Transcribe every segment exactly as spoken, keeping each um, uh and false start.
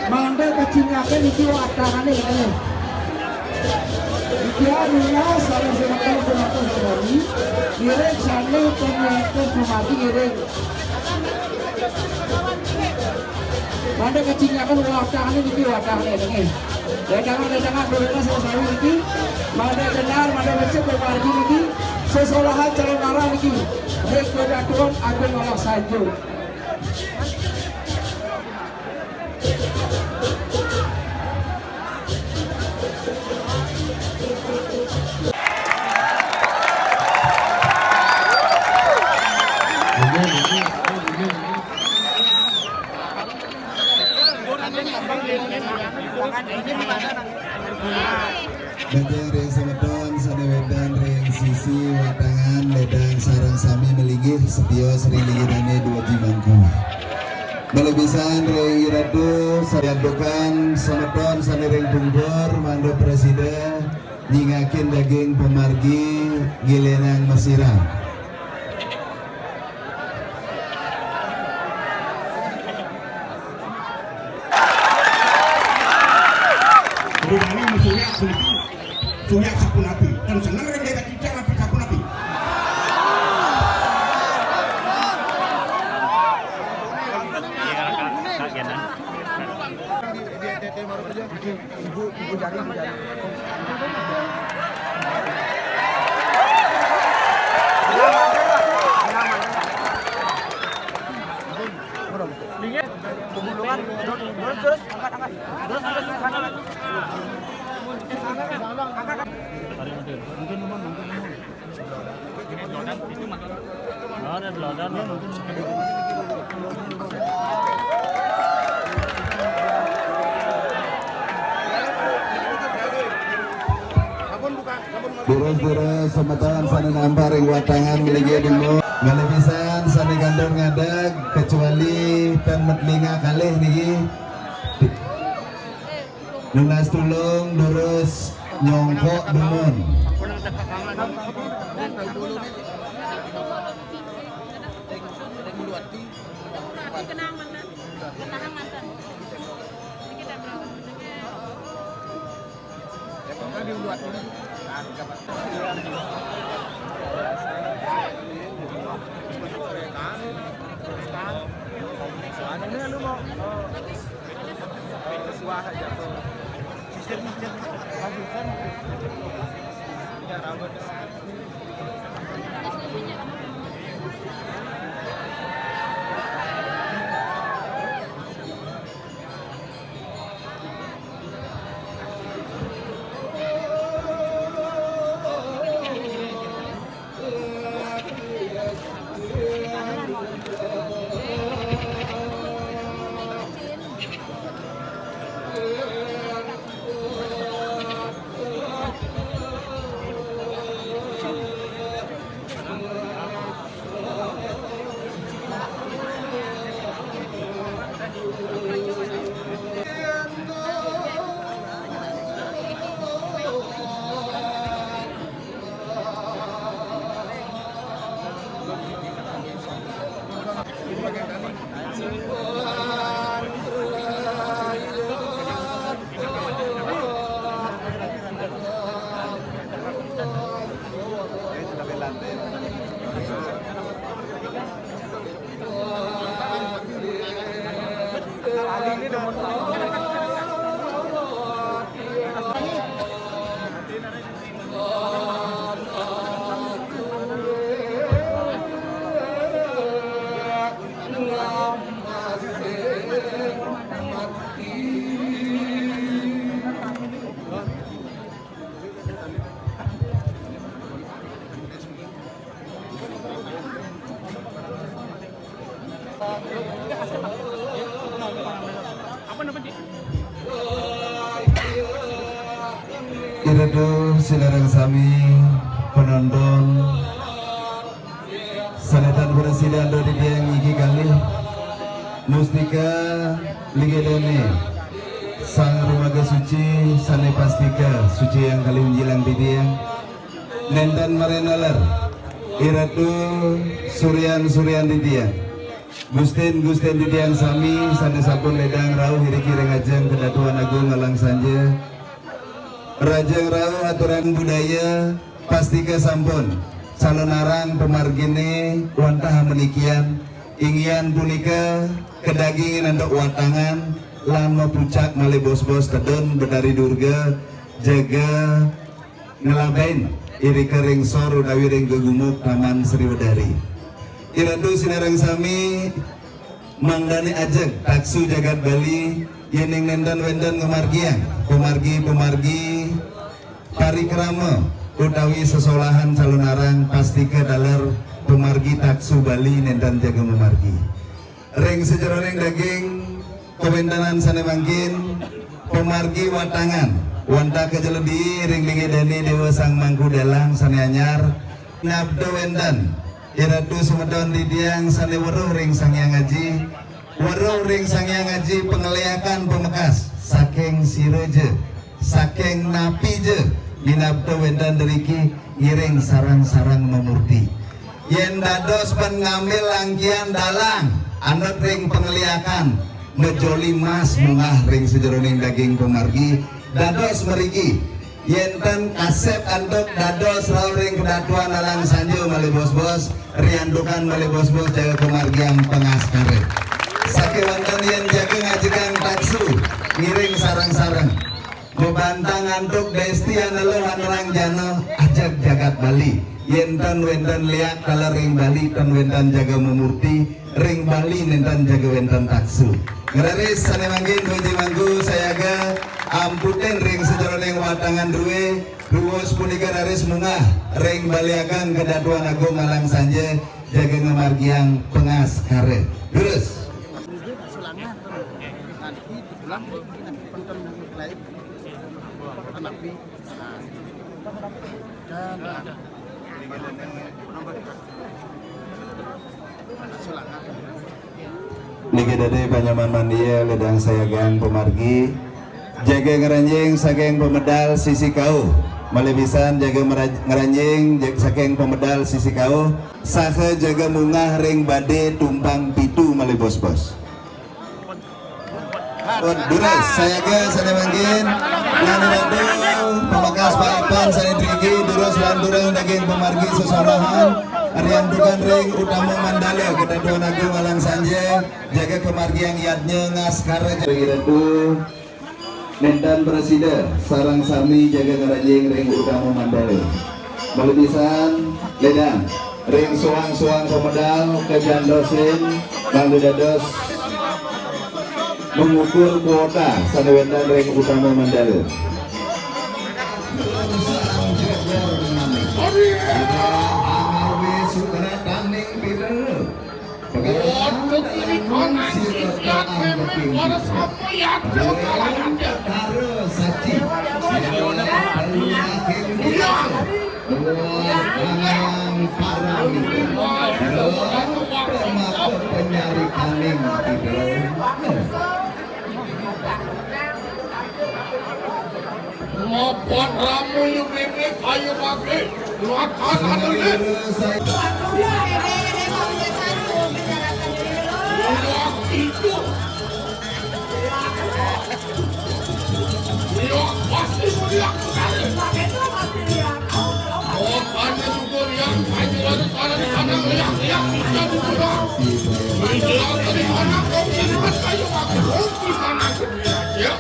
Mangda kacingakan niki watangane, niki. Niki anu, sareng semeton penonton sami, ngiring sane penonton sami ngiring. Mangda kacingakan watangane niki, watangane niki. Wedangan-wedangan durena sareng sami niki. Mangda cenar, mangda becik bemargi niki. Sesolahan calonarang niki. Ring Peraturan Agung Alas Sanjung. Bajang ring semeton sane wedan ring sisi watangan, ledang sareng sami malinggih setio sri linggih dane dua jimangku. Malih pisan ring iratu sayantukan semeton sane ring pungkur mangda prasida nyingakin daging pamargi ngilingang masira. Rupane Surya puniki, Surya sapunapi? Ten seneng ring dewek cicak api sapunapi? Ibu, ibu jari, ibu jari. Pemulungan, terus, terus, terus, angkat, angkat. Terus, terus, angkat, angkat. Angkat, angkat. Ada deladan. Terus, terus, semeton sane nampak ring watangan ngelinggih demo. Malih pisan sane kantun ngadeg, kecuali ten matlinga kalih niki. Nunas tulung, durus nyongkok dumun. Ida dané sinareng sami penonton sané tan berhasil ando titiang niki kalih mustika linggih dané Sang Rumaga Suci sané pastika suci yang kalih unjilang titiang. Nénten marenaler Iratu suryan-suryan titiang. Gustin-gustin titiang sami sané sampun lédang rauh iriki ring ajeng Kedatuan Agung Alang Sanja. Rajang rauh aturan budaya pastika sampun calonarang pamarginé wantah manikian, inggihan punika kadagingin antuk watangan lan mapucak malih bos-bos tedun Betari Durga jaga nglabain irika ring sor utawi ring gegumuk Taman Sriwedari. Iratu sinareng sami mangdané ajeg taksu jagat Bali yéning nénten wénten ngamargiang pamargi-pamargi parikrama utawi sesolahan calonarang pastika taler pamargi taksu Bali nénten jaga mamargi. Ring sajeroning daging kawéntenan sané mangkin, pamargi watangan wantah kajeledi ring linggih dané Déwa Sang Mangku Dalang sané anyar, nabda wénten Iratu semeton titiang sané weruh ring Sang Hyang Aji, weruh ring Sang Hyang Aji pangeliakan pamekas saking sira ja, saking napi ja, minabda wénten driki ngiring sareng-sareng mamurti. Yén dados pan ngambil langkian dalang, anut ring pangeliakan, majoli mas munggah ring sajeroning daging pamargi, dados mriki. Yén tan kasép antuk dados rauh ring Kedatuan Alang Sanja malih bos-bos, riantukan malih bos-bos jaga pamargiang pangaskara. Sakéwanten yén jaga ngajegang taksu, ngiring sareng-sareng. Mabantang antuk desti aneluh anerang jana ajeg jagat Bali. Yén tan wénten liak taler ring Bali, tan wénten jaga mamurti, ring Bali nénten jaga wénten taksu. Ngraris sané mangkin Puji Mangku sayaga amputin ring sajeroning watangan drué, ruwus punika raris munggah ring baliakan Kedatuan Agung Alang Sanja jaga ngamargiang pangaskara. Durus. Niki dané panyaman mandia lédang sayagang pamargi. Jaga ngranjing saking pamedal sisi kauh. Malih pisan jaga mera-, ngranjing jag-, saking pamedal sisi kauh. Saha jaga munggah ring badé tumpang pitu malih bos-bos. Pun durus, sayaga sané mangkin, lan ratu, pamekas paipan sané driki, durus lanturang daging pamargi sesolahan, riantukan ring utama mandala, Kedatuan Agung Alang Sanja, jaga kamargiang yadnya ngaskara. Ratu, nénten prasida, sareng sami jaga ngranjing ring utama mandala. Malih pisan, lédang. Ring suang-suang pamedal kajantosin mangda dados mengukur kuota sané wénten ring utama mandala. Waduh, ini kanan sisiat memang pada sama ya, Betara saci. Iya. Wah, parang. Loh, maka penyari kaning tidak. Ngopo ramu yu mimik ayu mati. Makanan ini. Luak itu. Iya, pasti mulia sekali. Makanya juga yang kayu lagi pada di sana, lihat, lihat, bisa dibuka. Lihat dari mana kau melihat kayu aku, di mana aku melihat, ya.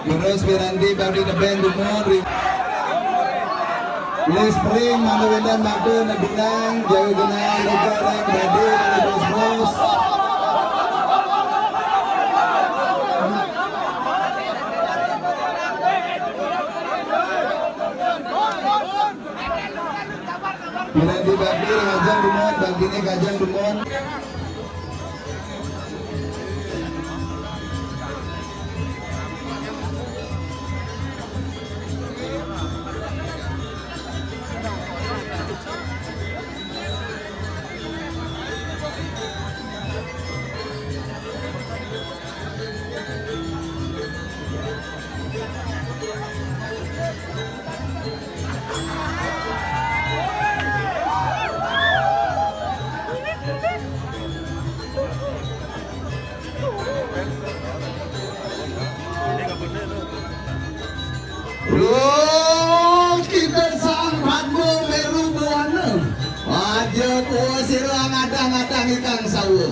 Terus Piranti bagi nebeng dumun ri. Lis Pring, Mama Wendan Madu, Nebinang, Jawi Genang, Luka Reng, Badi, Bos Bos. Piranti bagi ngajang dumun, bagine ngajang dumun. Roh kita sang Padma Meru Buana. Aja tua sira ngadang-ngadang ikang sawa.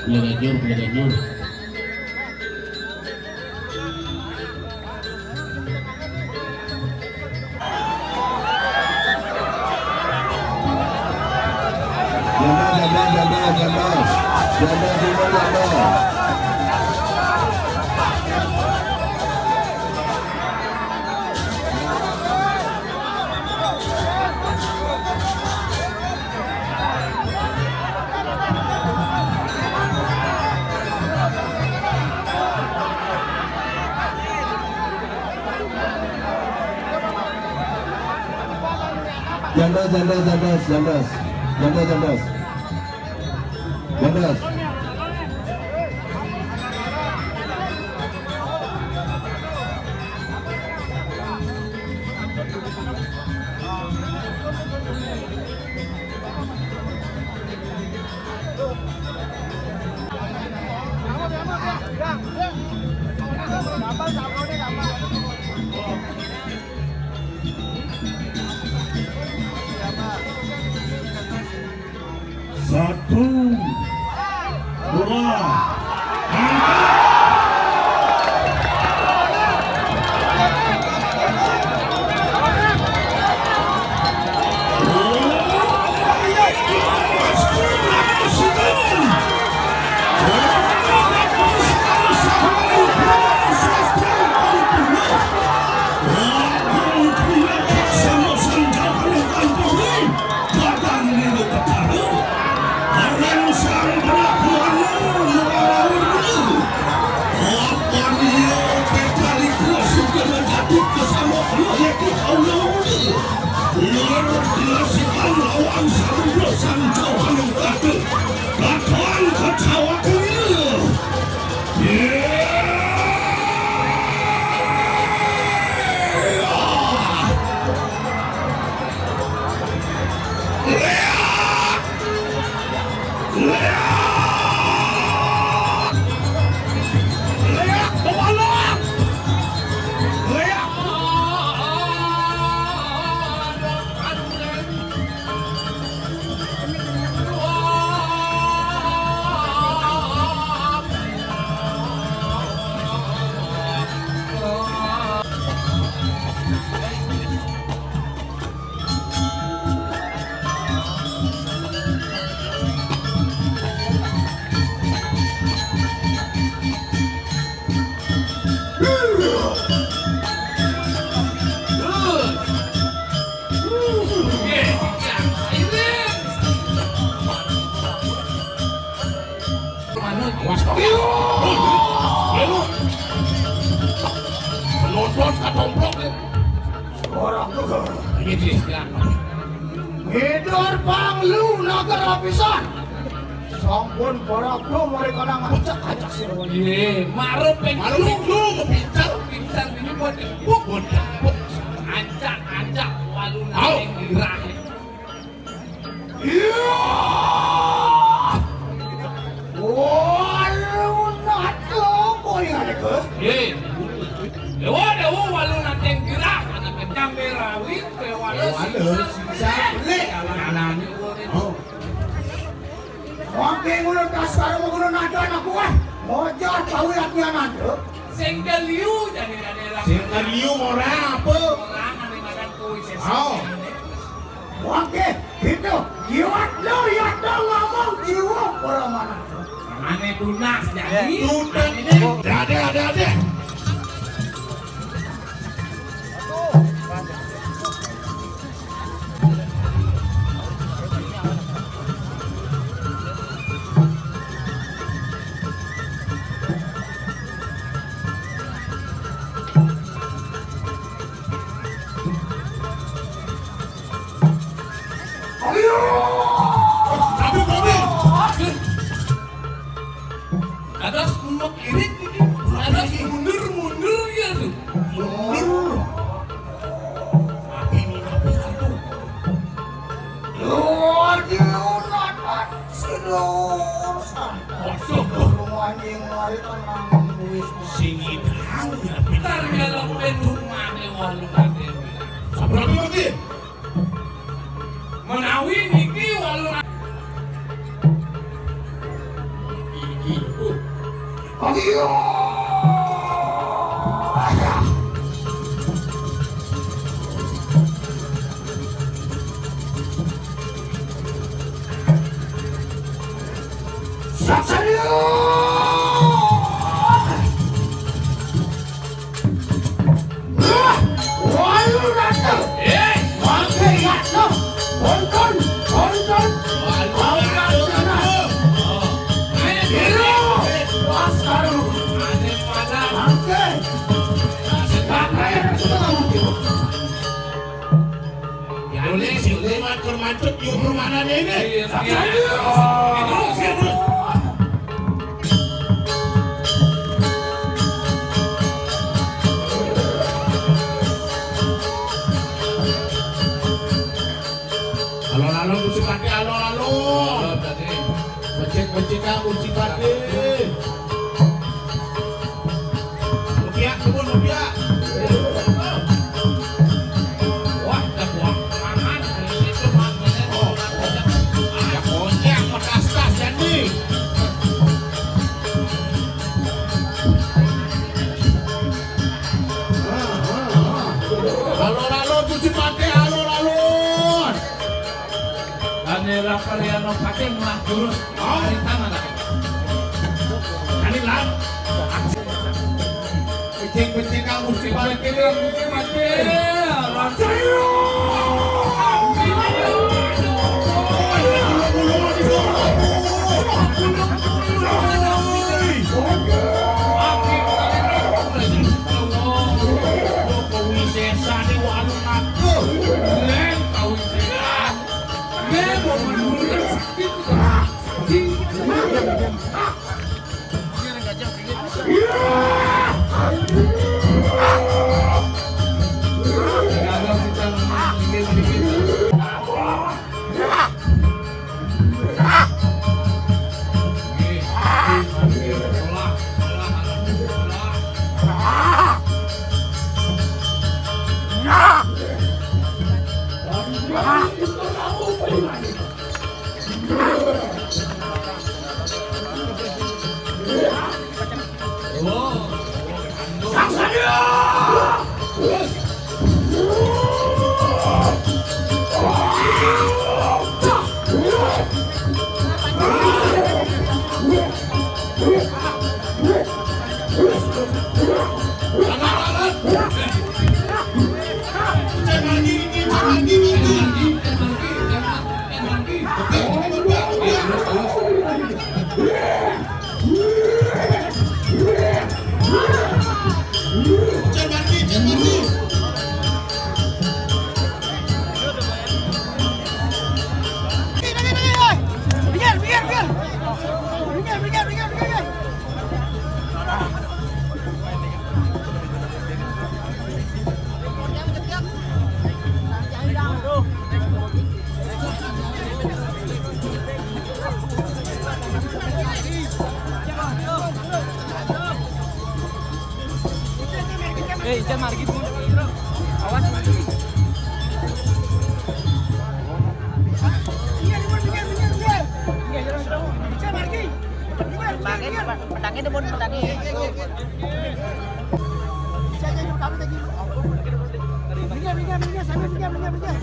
Gula Ganjur, Gula Ganjur. Janda, janda, janda, janda. Janda, janda, janda. Jandos, jandos, jandos, jandos. Jandos, jandos. Jandos. Satu, dua, angkat. Luar biasa lawan Samudra Sanjaya Gunung Batu. Katon Kejawa Kuil. Kos katomplok, ya. Ora tuh. Ini dia. Ngidur panglu nagar apisan. Sampun barabda mereka nang ajak-ajak sira. Iya, maru ping Maru ping lu pincar, pincar ini buat debuk, buat debuk. Ajak-ajak walu Au. Nang gerah. Iya. Walu nate apa ya, Nek? Iya. Dewa, dewa, walu nate gerah. Yang berawit, bewalu Walu sisa. Sisa. Lek. Anak-anak. Oh. Wong ki ngono tas karo ngono nada anakku, wah. Mojo tahu latihan nada. Sing keliu jane-jane ra. Sing keliu ora apa? Ora ngene makan kuwi sesuk. Oh. Wong ki gitu. Liwat lo, liwat lo ngomong jiwa ora manah. Ane tunas jadi. Tunas. Ane Ade, ade, ade. Ayo! Aduh, Bobby. Atas mekirit ini, atas mundur-mundur ya tuh. Mundur. Api ini, api itu. Lord, you not sinur. Waduh. Rumah anjing mari tenang. Sing idang ya, pintar ya, lo rumahnya walu nanti. Sabar lagi. Menawi niki walu. Iki, uh. Ayo. Saksaya. Wah, walu rata. Eh, mangke yatno. Bonton, bonton. Walu rata. Ayo, Biro. Pas karo. Mangke. Mangke. Boleh, boleh. Matur mancep, yuk, permainan ini. Iya, iya. Ayo. Terus, terus. Alon-alon, Gusti Patih, alon-alon. Alon tadi. Becik-becik, Kang, Gusti Patih. Rupiah, kebun rupiah. Wah, ada buah mangan. Itu mangan. Oh, ada kocek, ada tas-tas, jadi. Alon-alon, Gusti Patih, alon-alon. Dane Rafael Patih malah jurus. Oh. Dari tangan lagi. Dari lan. Pecing-pecing kamu si balik ini, si mati. Wisesa ni walu aku. Leng kau. Awas. Pedangnya, pedangnya, pedangnya.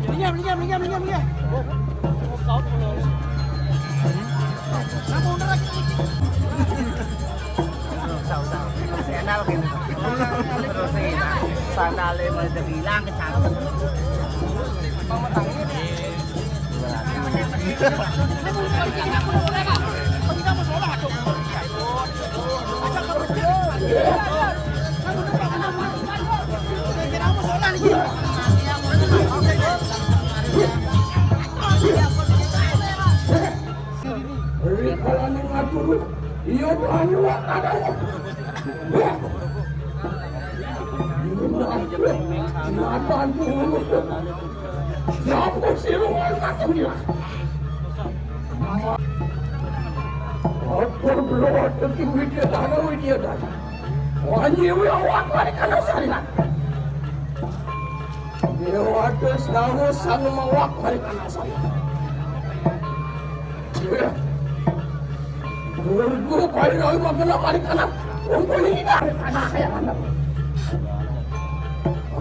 Minggir, minggir, minggir, minggir, minggir. Kamu udah lagi. Usah, usah. Sandal gitu. Terus ini, sandalnya mau dibilang kecangkep. Mau tangan. Iya, tuh, anu, ada. Siapa sih lu, macam dia? Apa belum ada duit dia, tanah duit dia, tanah. Wah, ini awak balik kanan sana. Dia ada selalu sama awak balik kanan sana. Guru paling lalu makan apa di kanan? Untuk ini kita. Anak saya, anak.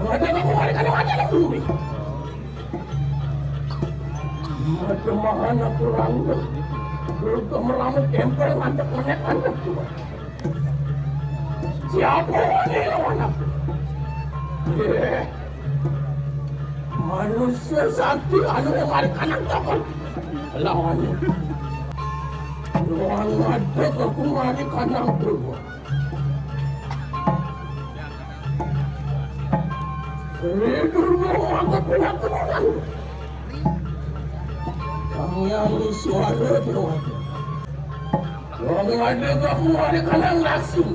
Ada kamu balik kanan aja dulu. Macam mana kurang tu? Belum tu melamun tempel, mantap menek, mantap tu. Siapa ni lawan aku? Eh, manusia sakti anu mari kanang takon lawan. Lawan ada aku mari kanang tu. Itu mau aku punya kenalan. Kami harus suara dia. Wong ada kamu ada kanang langsung.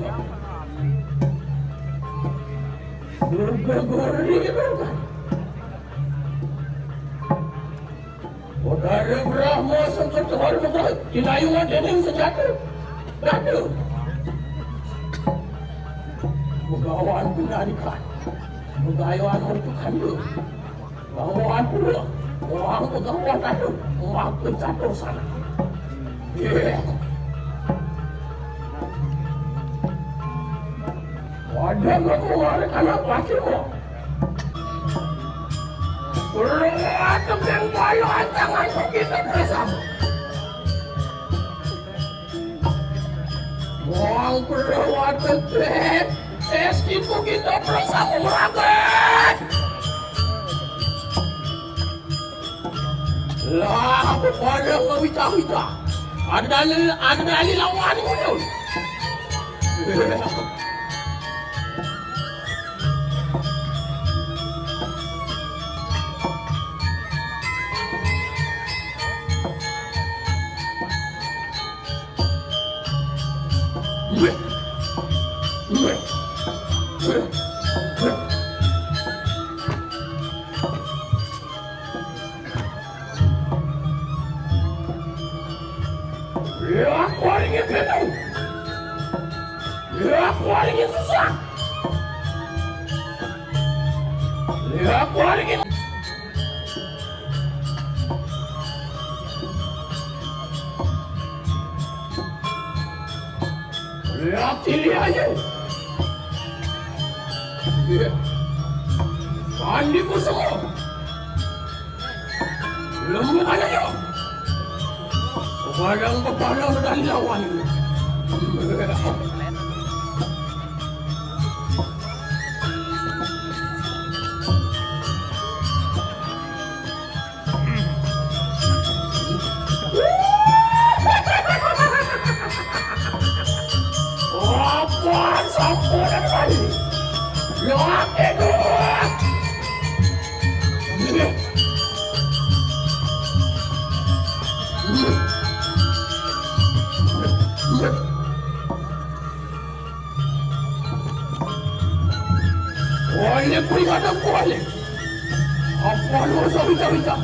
Surga gori itu kan. Udara Brahma sengketa hormat tinayungan dening senjata. Dadu. Begawan penarikan. Begawan untuk kandung. Bawa aku, orang pegang wadah tu, aku jatuh sana. Yeah. Wadah aku, orang anak laki tu. Perlu ada yang bayu antangan kita bersama. Wong perwata tet, es itu kita bersama merapat. Lah, aku pada ngewita-wita. Ada dalil, ada dalil lawan itu. Ya, aku hari ini tenang. Ya, aku hari ini susah. Ya, aku hari ini. Lihat ini aja. Iya. Mandi ku semua. Lemu aja yo. Kepadang-kepadang dan lawan. Apaan samponan tadi? Laki gua. Wah, ini peringatan kuali. Apa lu usah bincang-bincang?